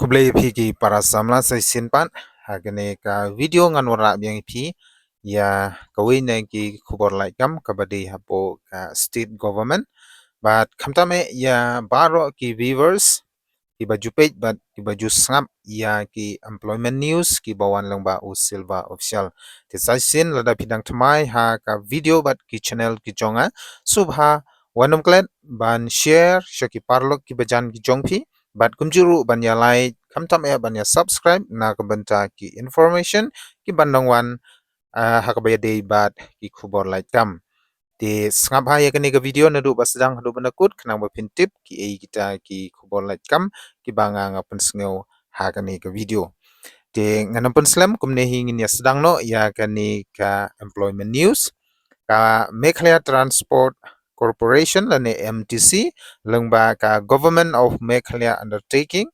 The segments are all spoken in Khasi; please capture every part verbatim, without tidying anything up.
Khublei ïa phi ki para samla sa shisien pat. Ha kane ka video ngan wanrah biang ïa phi ïa kawei na ki khubor lait kam kaba dei hapoh ka state government. Bad khamtam eh ïa baroh ki viewers kiba ju peit bad kiba ju sngap ïa ki employment news kiba wan lyngba u Silver Official. Te sa shisien lada phi dang thymmai ha ka video bad ki channel ki jong nga, sngewbha wat nym klet ban share sha ki paralok kiba jan ki jong phi, bad kumjuh ruh ban ïa like, khamtam eh ban ïa subscribe na ka bynta ki information kiban dang wan, ah, ha kaba ïadei bad ki khubor lait kam. Te sngap ha ïa kane ka video naduh ba sdang haduh ba nakut khnang ba phin tip kiei kita ki khubor lait kam kiba nga nga pynsngew ha kane ka video. Te ngan ym pynslem, kumne hi ngin ïa sdang noh ïa kane ka employment news. Ka Meghalaya Transport Corporation lane M T C lyngba ka Government of Meghalaya Undertaking,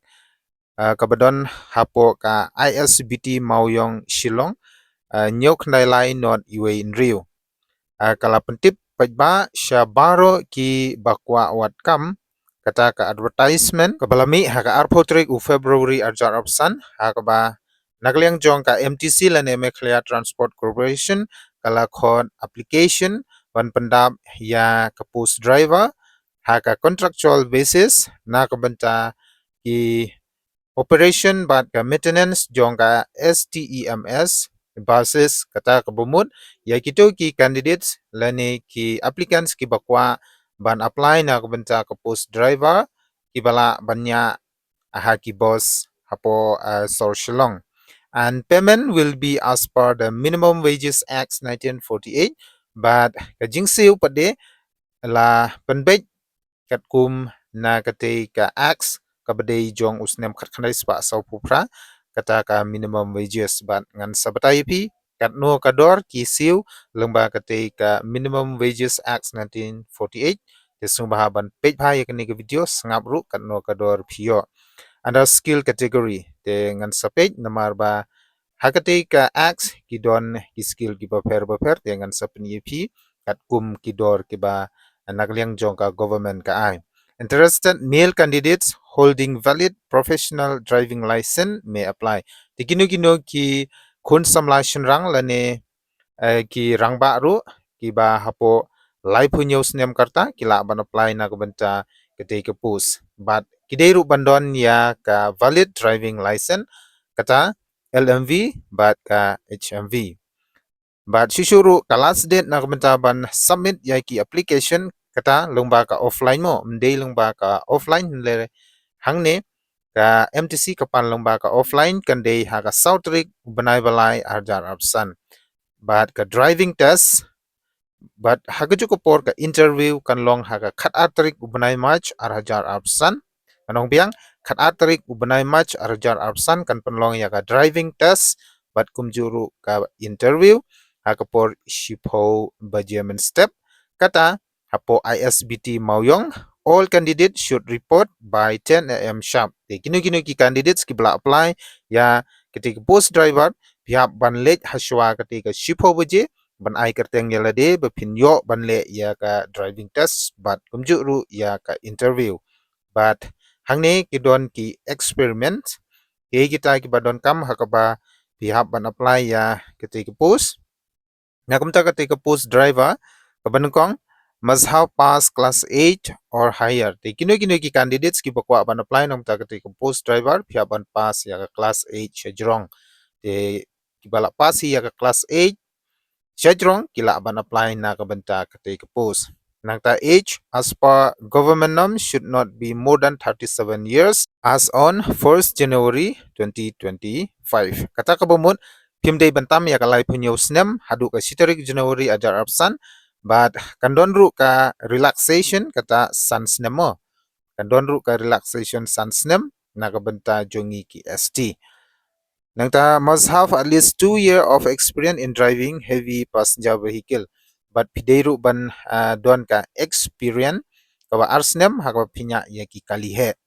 ah, kaba don hapoh ka I S B T Mawiong Shillong, ah, hynñiew khyndai lai nod uwei hynriew. Ah, ka la pyntip paidbah sha baroh kiba kwah wad kam, kata ka advertisement kaba la mih ha ka arphew tarik u February arhajar arphew san, ha kaba na ka liang jong ka M T C lane Meghalaya Transport Corporation ka la khot application ban pyndap ïa ka post driver ha ka contractual basis na ka bynta ki operation bad ka maintenance jong ka S T E M S buses, kata kaba mut ïa kito ki candidates lane ki applicants kiba kwah ban apply na ka bynta ka post driver kiba lah ban ïa ha ki bus hapoh, ah, sor Shillong. And payment will be as per the Minimum Wages Act nineteen forty-eight, bad ka jingsiew pat de la pynbeit katkum na katei ka Act kaba dei jong u snem khatkhyndai spah sawphew phra, kata ka minimum wages. Bad ngan sa batai ïa phi katno ka dor ki siew lyngba katei ka Minimum Wages Act nineteen forty-eight. Te sngewbha ban peit bha ïa kane ka video, sngap ruh katno ka dor phi ïoh. Under skill category, te ngan sa peit namar ba ha katei ka Act ki don ki skill kiba pher ba pher, te ngan sa pyni ïa phi katkum ki dor kiba na ka liang jong ka government ka ai. Interested male candidates holding valid professional driving license may apply. Te kino kino ki khun samla shynrang lane, eh, ki rangbah ruh kiba hapoh laiphew hynñiew snem ka rta ki lah ban apply na ka bynta katei ka post. Bad ki dei ruh ban don ïa ka valid driving license, kata L M V bad ka H M V. Bad shuh shuh ruh ka last date na ka bynta ban submit ïa ki application kata lyngba ka offline mo, ym dei lyngba ka offline, hynrei hangne ka M T C ka pan lyngba ka offline, kan dei ha ka saw tarik u bnai ba lai arhajar arphew san. Bad ka driving test bad ha kajuh ka por ka interview kan long ha ka khatar tarik u bnai March arhajar arphew san. Ngan ong biang, khatar tarik u bnai March arhajar arphew san kan pynlong ïa ka driving test bad kumjuh ruh ka interview ha ka por shiphew baje mynstep. Kata hapoh I S B T Mawiong, all candidates should report by ten A M sharp. Te kino kino ki candidates kiba la apply ïa katei ka post driver, phi hap ban leit hashwa katei ka shiphew baje ban ai kyrteng ïa lade ba phin ïoh ban leh ïa ka driving test bad kumjuh ruh ïa ka interview. Bad hangne ki don ki experiment, kiei kita kiba donkam ha kaba phi hap ban apply ïa katei ka post. Na ka bynta katei ka post driver, kaba nyngkong, must have passed class eight or higher. Te kino kino ki candidates kiba kwah ban apply na ka bynta katei ka post driver, phi hap ban pass ïa ka class eight shajrong. Te kiba la pass hi ïa ka class eight shajrong ki lah ban apply na ka bynta katei ka post. Nangta age as per government norm should not be more than thirty-seven years as on first January twenty twenty-five. Kata kaba mut phim dei ban tam ïa ka laiphew hynñiew snem haduh ka shi tarik January arhajar arphew san. Bad kan don ruh ka relaxation kata san snem mo. Kan don ruh ka relaxation san snem na ka bynta jong ngi ki S T. Nangta must have at least two year of experience in driving heavy passenger vehicle. Bad phi dei ruh ban, ah, don ka experience kaba ar snem ha kaba phi ñiah ïa ki kali heh.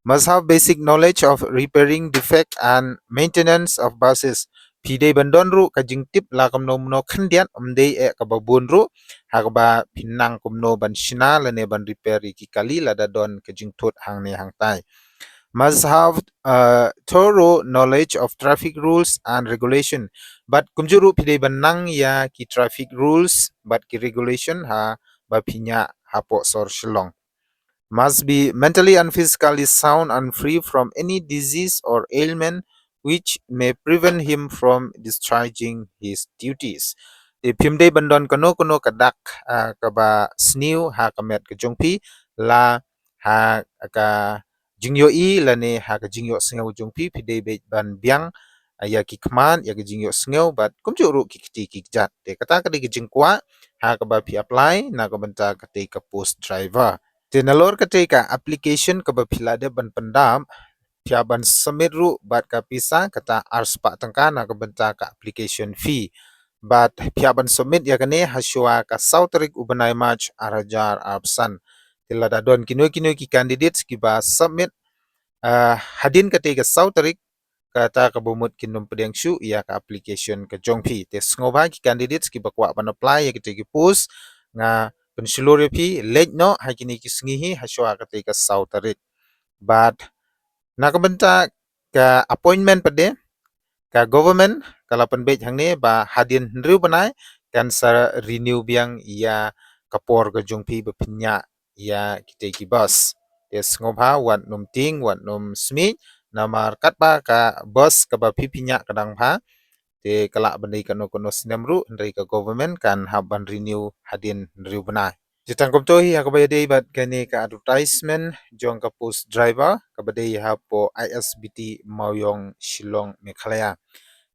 Must have basic knowledge of repairing defect and maintenance of buses. Phi dei ban don ruh ka jingtip la kumno kumno khyndiat, ym dei eh kaba bun ruh, ha kaba phin nang kumno ban shna lane ban repair ïa ki kali lada don ka jingthut hangne hangtai. Must have a thorough knowledge of traffic rules and regulation. Bad kumjuh ruh phi dei ban nang ïa ki traffic rules bad ki regulation haba phi ñiah hapoh sor Shillong. Must be mentally and physically sound and free from any disease or ailment which may prevent him from discharging his duties. Te phim dei ban don kano kano ka dak, ah, kaba sniew ha ka met ka jong phi, la ha ka jingïohi lane ha ka jingïohsngew jong phi, phi dei beit ban biang, ah, ïa ki khmat, ïa ka jingïohsngew bad kumjuh ruh ki kti ki kjat. Te kata ka dei ka jingkwah ha kaba phi apply na ka bynta katei ka post driver. Te nalor katei ka application kaba phi la dep ban pyndap, phi hap ban submit ruh bad ka pisa kata arspah tyngka na ka bynta ka application fee. Bad phi hap ban submit ïa kane ha shuwa ka saw tarik u bnai March ar hajar arphew san. Te lada don kino kino ki candidates kiba submit, ah, hadien katei ka saw tarik, kata kaba mut kin ym pdiang shuh ïa ka application ka jong phi. Te sngewbha ki candidates kiba kwah ban apply ïa kitei ki post, nga pynshlur ïa phi, leit noh ha kine ki sngi hi ha shuwa katei ka saw tarik. Bad na ka bynta ka appointment pat de, ka government ka la pynbeit hangne ba hadien hynriew bnai kan sa renew biang ïa ka por ka jong phi ba phin ñiah ïa kitei ki bus. Te sngewbha wat nym tieng, wat nym smit, namar katba ka bus kaba phi phi ñiah ka dang bha, te ka lah ban dei kano kano snem ruh, hynrei ka government kan hap ban renew hadien hynriew bnai. Te tang kumto hi ha kaba ïadei bad kane ka advertisement jong ka post driver kaba dei hapoh I S B T Mawiong, Shillong, Meghalaya.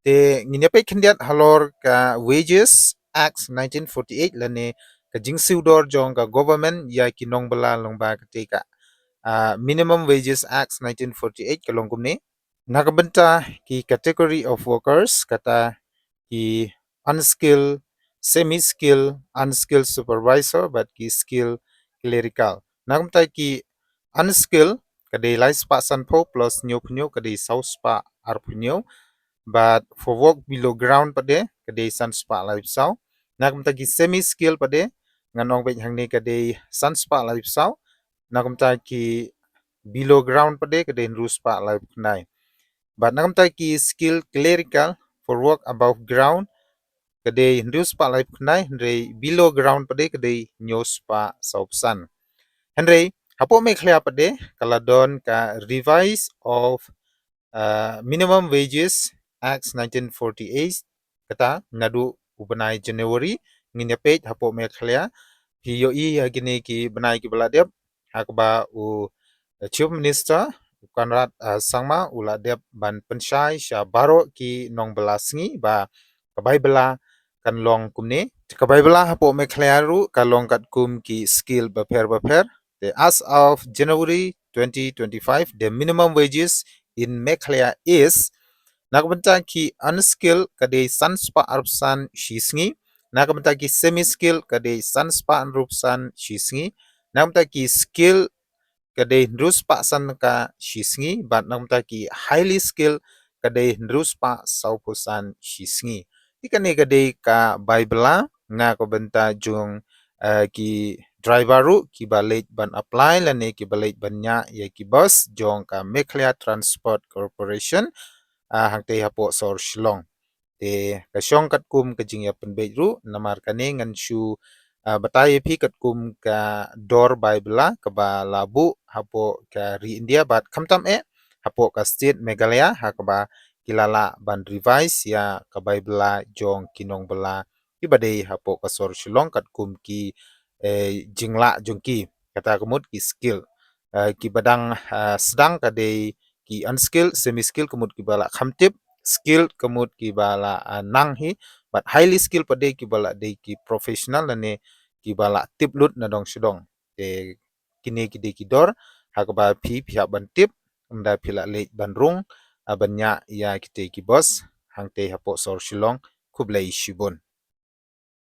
Te ngin ïa peit khyndiat halor ka Wages Act nineteen forty-eight lane ka jingsiew dor jong ka government ïa ki nongbylla lyngba katei ka, ah, Minimum Wages Act nineteen forty-eight ka long kumne. Na ka bynta ki category of workers, kata ki unskilled, semi-skilled, unskilled supervisor bad ki skilled clerical. Na ka bynta ki unskilled ka dei lai spah sanphew plus hynñiewphew hynñiew ka dei saw spah arphew hynñiew. Bad for work below ground pat de ka dei san spah laiphew saw. Na ka bynta ki semi-skilled pat de, ngan ong beit hangne, ka dei san spah laiphew saw. Na ka bynta ki below ground pat de ka dei hynriew spah laiphew khyndai. Bad na ka bynta ki skilled clerical for work above ground ka dei hynriew spah laiphew khyndai, hynrei below ground pat de ka dei hynñiew spah sawphew san. Hynrei hapoh Meghalaya pat de ka la don ka Revise of, uh, Minimum Wages Act nineteen forty-eight, kata naduh u bnai January. Ngin ïa peit hapoh Meghalaya. Phi ïohi ha kine ki bnai kiba la dep, ha kaba u, eh, Chief Minister u Conrad, eh, Sangma u la dep ban pynshai sha baroh ki nongbylla sngi ba ka bai bylla kan long kumne. Ka bai bylla hapoh Meghalaya ruh ka long katkum ki skill bapher bapher. Te as of January twenty twenty-five, the minimum wages in Meghalaya is, na ka bynta ki unskilled ka dei san spah arphew san shi sngi, na ka bynta ki semi skilled ka dei san spah hynriewphew san shi sngi, na ka bynta ki skilled ka dei hynriew spah san tyngka shi sngi, bad na ka bynta ki highly skilled ka dei hynriew spah sawphew san shi sngi. Te kane ka dei ka bai bylla na ka bynta jong, eh, ki driver ruh kiba leit ban apply lane kiba leit ban ñiah ïa ki bus jong ka Meghalaya Transport Corporation, ah, hangtei hapoh sor Shillong. Te ka shong katkum ka jingïapynbeit ruh, namar kane ngan shu, ah, batai ïa phi katkum ka dor bai bylla kaba la buh hapoh ka ri India bad khamtam eh hapoh ka state Meghalaya, ha kaba ki la lah ban revise ïa ka bai bylla jong ki nongbylla kiba dei hapoh ka sor Shillong katkum ki, eh, jinglah jong ki. Kata ka mut ki skill. Eh, kiba dang, eh, sdang ka dei ki unskilled, semi skilled ka mut kiba la kham tip, skilled ka mut kiba la, eh, nang hi, bad highly skilled pat de kiba la dei ki professional lane kiba la tip lut na dong sha dong. Te kine ki dei ki dor ha kaba phi, phi hap ban tip ynda phi la leit ban rung, ah, ban ñiah ïa kitei ki bus hangtei hapoh sor Shillong. Khublei shibun.